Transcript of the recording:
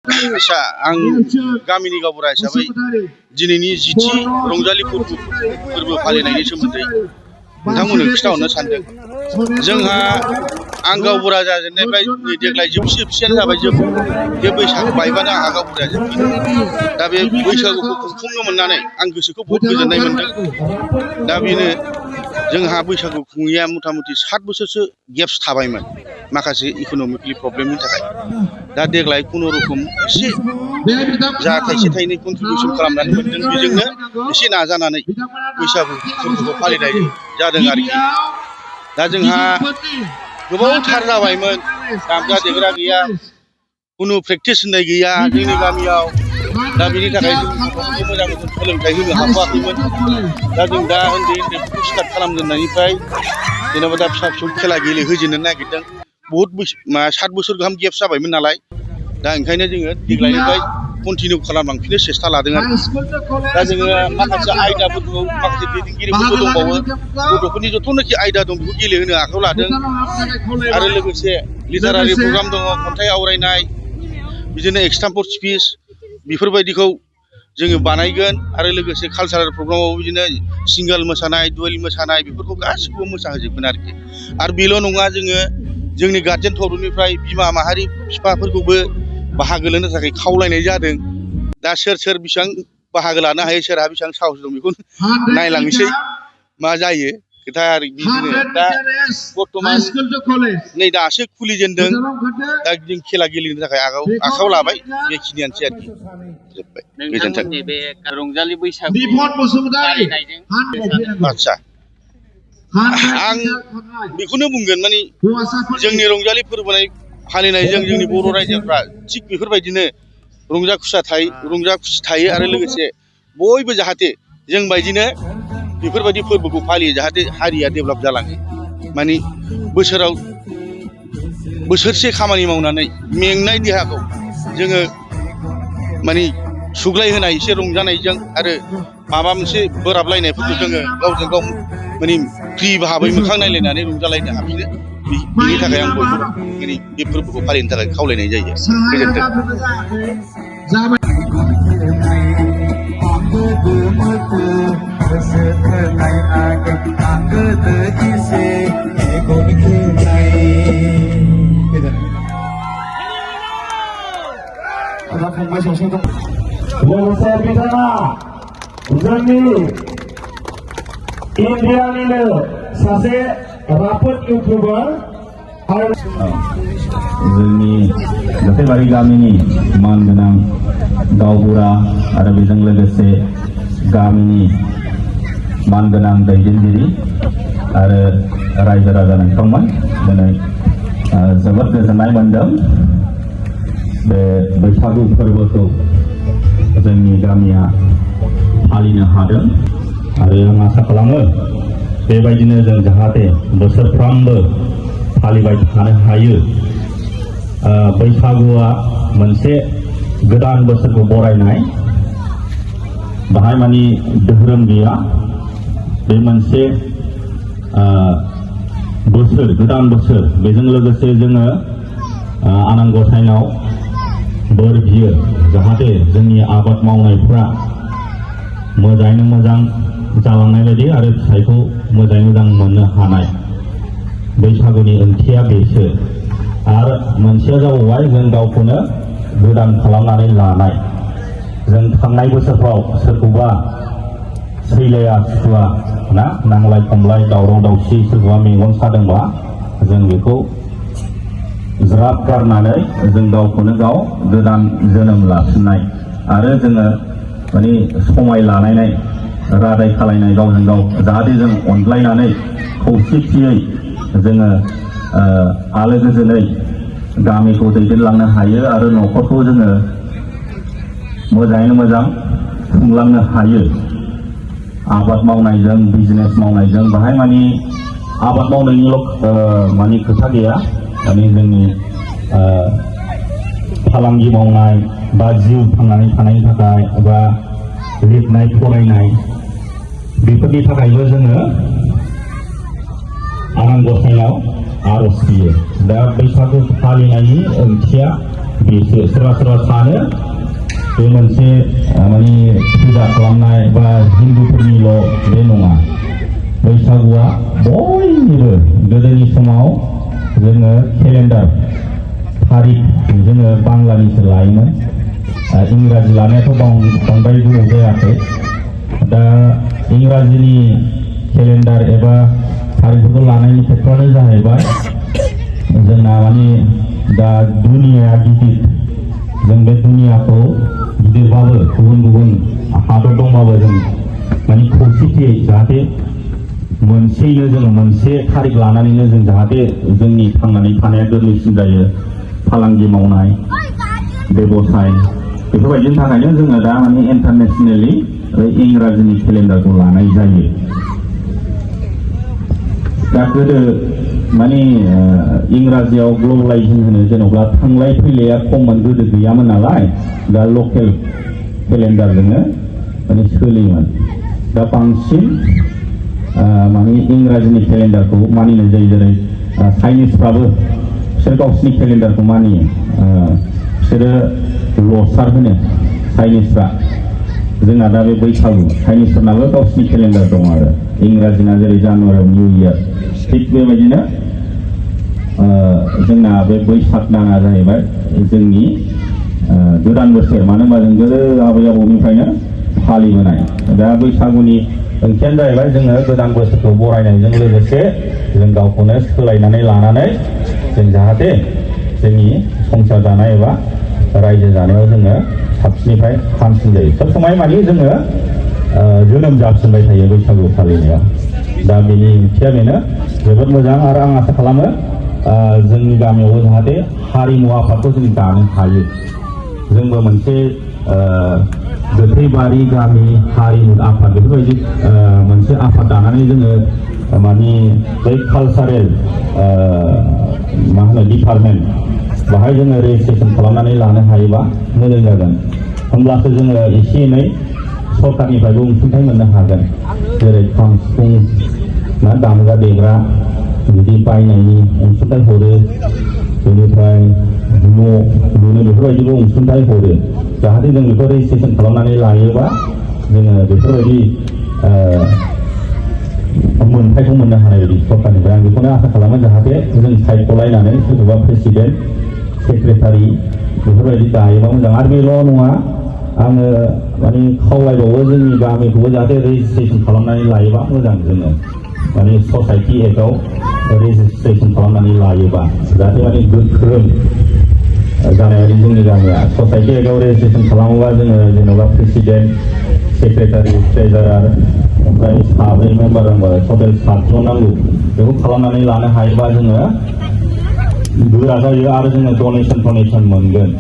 आसा आं गामिनि गावबुरा हिसाबै दिनैनि जिथि रंजालि फोरबो फालिनायनि सोमोन्दै नोंथांमोननो खिथाहरनो सानदों। जोंहा आं गावबुरा जाजेननायनिफ्राय देग्लाय जोबसियानो जाबाय बे बैसागु बायबानो आंहा गावबुराया जोबफिनो। दा बे बैसागुखौ खुंफुंनो मोननानै आं गोसोखौ बहुद गोजोननाय मोनदों। दा बेनो जोंहा बैसागु खुङैया मथा मथि 7 बोसोरसो गेप्स थाबायमोन माखासे इक'नमिकलि प्रब्लेमनि थाखाय। दा देग्लाय खुनुरुखुम एसे जा थाइसे थाइनै कन्ट्रिबिउसन खालामनानै मोनदों, बेजोंनो एसे नाजानानै बैसागु फोरबोखौ फालिनाय जादों आरोखि। दा जोंहा गोबावथार जाबायमोन, दामग्रा देग्रा गैया, खुनु प्रेक्टिस होननाय गैया जोंनि गामियाव। दा बेनि थाखाय जों गथ'फोरखौ मोजां सोलोंथाइ होनो हाथ'वाखैमोन। दा जों दा उन्दै उन्दैफोरखौ स्टार्ट खालामजेननायनिफ्राय जेनेबा दा फिसा फिसौ खेला गेलेहोजेननो नागिरदों। बहुद 7 बोसोर गाहाम गेप्स जाबायमोन नालाय, दा ओंखायनो जोङो देग्लायनिफ्राय कन्टिनिउ खालामलांफिननो सेस्था लादों आरोखि। दा जोङो माखासे आयदाफोरखौ, माखासे दैदेनगिरिफोरबो दंबावो, गथ'फोरनि जथ'नाखि आयदा दं बेखौ गेलेहोनो आखायाव लादों। आरो लोगोसे लिटारारि प्रग्राम दङ, खन्थाइ आवरायनाय, बिदिनो एक्सटेम्पर स्पिच बेफोरबायदिखौ जोङो बानायगोन। आरो लोगोसे कालसारेल प्रग्रामाव बिदिनो सिंगेल मोसानाय, डुवेल मोसानाय, बेफोरखौ गासिखौबो मोसाहोजोबगोन आरोखि। आरो बेल' नङा, जोङो जोंनि गार्जेन थरफनिफ्राय बिमा माहारि बिफाफोरखौबो बाहागो लानो थाखाय खावलायनाय जादों। दा सोर बेसेबां बाहागो लानो हायो, सोरहा बेसेबां साहस दं, बेखौ नायलांनोसै मा जायो खोथा। आरो बिदिनो दा बर्थमान नै दासो खुलिजेनदों। दा जों खेला गेलेनो थाखाय आखायाव लाबाय। बेखिनियानोसै आरोखि, जोब्बाय। गोजोन्थों। बे रंजालि बैसागु फालिनायजों आदसा आं बेखौनो बुंगोन, माने जोंनि रंजालि फोरबो फालिनायजों जोंनि बर' रायजोफ्रा थिग बेफोरबायदिनो रंजा खुसि थायो। आरो लोगोसे बयबो जाहाथे जोंबायदिनो बेफोरबायदि फोरबोखौ फालियो, जाहाथे हारिया डेभेलप जालाङो। माने बोसोराव बोसोरसे खामानि मावनानै मेंनाय देहाखौ जोङो माने सुग्लाय होनाय एसे रंजानायजों, आरो माबा मोनसे बोराबलायनायफोरखौ जोङो गावजों गाव माने फ्रि भाबै मोखां नायलायनानै रंजालायनो हाफिनो। बेनि थाखाय आं बयबो माने बे फोरबोखौ फालिनो थाखाय खावलायनाय जायो। गोजोन्थों। लोगोसे बिथाङा जोंनि इन्डियानिनो सासे राफोद इउटुबार आरो जोंनि जाथायबारि गामिनि मानगोनां गावबुरा आरो बेजों लोगोसे गामिनि मानगोनां दैदेनगिरि आरो रायजो राजा नोंथांमोन, दिनै जोबोद गोजोननाय मोनदों। बे बैसागु फोरबोखौ जोंनि गामिया फालिनो हादों। आरो आं आसा खालामो बेबायदिनो जों जाहाथे बोसोरफ्रामबो फालिबाय थानो हायो। बैसागुआ मोनसे गोदान बोसोरखौ बरायनाय, बाहाय मानि धोरोम गैया। बे मोनसे बोसोर, गोदान बोसोर। बेजों लोगोसे जोङो आनान गसाइनाव बोर बियो, जाहाथे जोंनि आबाद मावनायफ्रा मोजाङैनो मोजां जालांनाय बायदि आरो फिथाइखौ मोजाङै मोजां मोननो हानाय। बैसागुनि ओंथिया बेसो। आरो मोनसेया जाबाय जों गावखौनो गोदान खालामनानै लानाय। जों थांनाय बोसोरफ्राव सोरखौबा सैलाया सुवा ना, नांलाय खमलाय, दावराव दावसि, सोरखौबा मेगन सादोंबा जों बेखौ ज्राब गारनानै जों गावखौनो गाव गोदान जोनोम लाफिननाय। आरो जोङो माने समाय लानायनाय, रादाय खालायनाय गावजों गाव, जाहाथे जों अनलायनानै खौसेथियै जोङो आलो गोजोनै गामिखौ दैदेनलांनो हायो आरो न'खरखौ जोङो मोजाङैनो मोजां खुंलांनो हायो। आबाद मावनायजों, बिजनेस मावनायजों, बाहाय माने आबाद मावनायनिल' माने खोथा गैया। माने जोंनि फालांगि मावनाय बा जिउ थांनानै थानायनि थाखाय बा लिरनाय फरायनाय, बेफोरनि थाखायबो जोङो आनान गसाइनाव आर'ज बियो। दा बैसागु फालिनायनि ओंथिया बिसोर सोरबा सोरबा सानो बे मोनसे माने फुजा खालामनाय बा हिन्दुफोरनिल' बे नङा बैसागुआ बयनिबो गोदोनि समाव जोङो केलेन्डार तारिख जोङो बांलानिसो लायोमोन इंराजि लानायाथ' बांद्राय गोबाव जायाखै दा इंराजिनि केलेन्डार एबा तारिखफोरखौ लानायनि खेथ्रआनो जाहैबाय जोंना माने दा दुनियाया गिदिर जों बे दुनियाखौ गिदिरबाबो गुबुन गुबुन हादर दंबाबो जों माने खौसेथियै जाहाथे मोनसेयैनो जोङो मोनसे तारिख लानानैनो जों जाहाथे जोंनि थांनानै थानाया गोरलैसिन जायो फालांगि मावनाय बेबसाय बेफोरबायदिनि थाखायनो जोङो दा माने इन्टारनेसनेलि इंराजिनि केलेन्डारखौ लानाय जायो दा गोदो माने इंराजियाव ग्लबेलाइजेसन होनो जेनेबा थांलाय फैलाया खममोन गोदो गैयामोन नालाय दा लकेल केलेन्डारजोंनो माने सोलियोमोन दा बांसिन माने इंराजिनि केलेन्डारखौ मानिनाय जायो जेरै चाइनिसफ्राबो बिसोर गावसिनि केलेन्डारखौ मानियो बिसोरो लसार होनो चाइनिसफ्रा जोंना दा बे बैसागु चाइनिसफोरनाबो गावसिनि केलेन्डार दं आरो इंराजिना जेरै जानुवारियाव निउ इयार थिग बेबायदिनो जोंना बे बैसाग दाना जाहैबाय जोंनि गोदान बोसोर मानो होनबा जों गोदो आबै आबौनिफ्रायनो फालिबोनाय दा बैसागुनि ओंथियानो जाहैबाय जोङो गोदान बोसोरखौ बरायनायजों लोगोसे जों गावखौनो सोलायनानै लानानै जों जाहाथे जोंनि संसार जानाय एबा रायजो जानायाव जोङो साबसिननिफ्राय हामसिन जायो सब समाय माने जोङो जोनोम जाफिनबाय थायो बैसागु फालिनायाव दा बेनि ओंथिया बेनो जोबोद मोजां आरो आं आसा खालामो जोंनि गामियावबो जाहाथे हारिमु आफादखौ जों दानो हायो जोंबो मोनसे गोथैबारि गामि हारिमु आफाद बेफोरबायदि मोनसे आफाद दानानै जोङो माने बै कालसारेल मा होनो डिपार्टमेन्ट बाहाय जोङो रेजिस्ट्रेसन खालामनानै लानो हायोबा मोजां जागोन होमब्लासो जोङो एसे एनै सरकारनिफ्रायबो अनसुंथाइ मोननो हागोन जेरै खाम सिफुं ना दामग्रा देग्रा बिदि बायनायनि अनसुंथाइ हरो बेनिफ्राय न' लुनो बेफोरबायदिबो अनसुंथाइ हरो जाहाथे जों बेखौ रेजिस्ट्रेसन खालामनानै लायोबा जोङो बेफोरबायदि मोनथायखौ मोननो हानाय बायदि सरकारनिफ्राय आं बेखौनो आसा खालामो जाहाथे जों सायख'लायनानै सोरखौबा प्रेसिडेन्ट सेक्रेटारि बेफोरबायदि दायोबा मोजां आरो बेल' नङा आङो माने खावलायबावो जोंनि गामिखौबो जाहाथे रेजिस्ट्रेसन खालामनानै लायोबा मोजां जोङो माने ससाइटि एक्टआव रेजिस्ट्रेसन खालामनानै लायोबा जाहाथे माने गोख्रों जानाय बायदि जोंनि गामिया ससाइटि एक्टआव रेजिस्ट्रेसन खालामोबा जोङो जेनेबा प्रेसिडेन्ट सेक्रेटारि ट्रेजारार ओमफ्राय 7 मेम्बार टटेल 7 जन नांगौ बेखौ खालामनानै लानो हायोबा जोङो गोरा जायो आरो जोङो डनेसन मोनगोन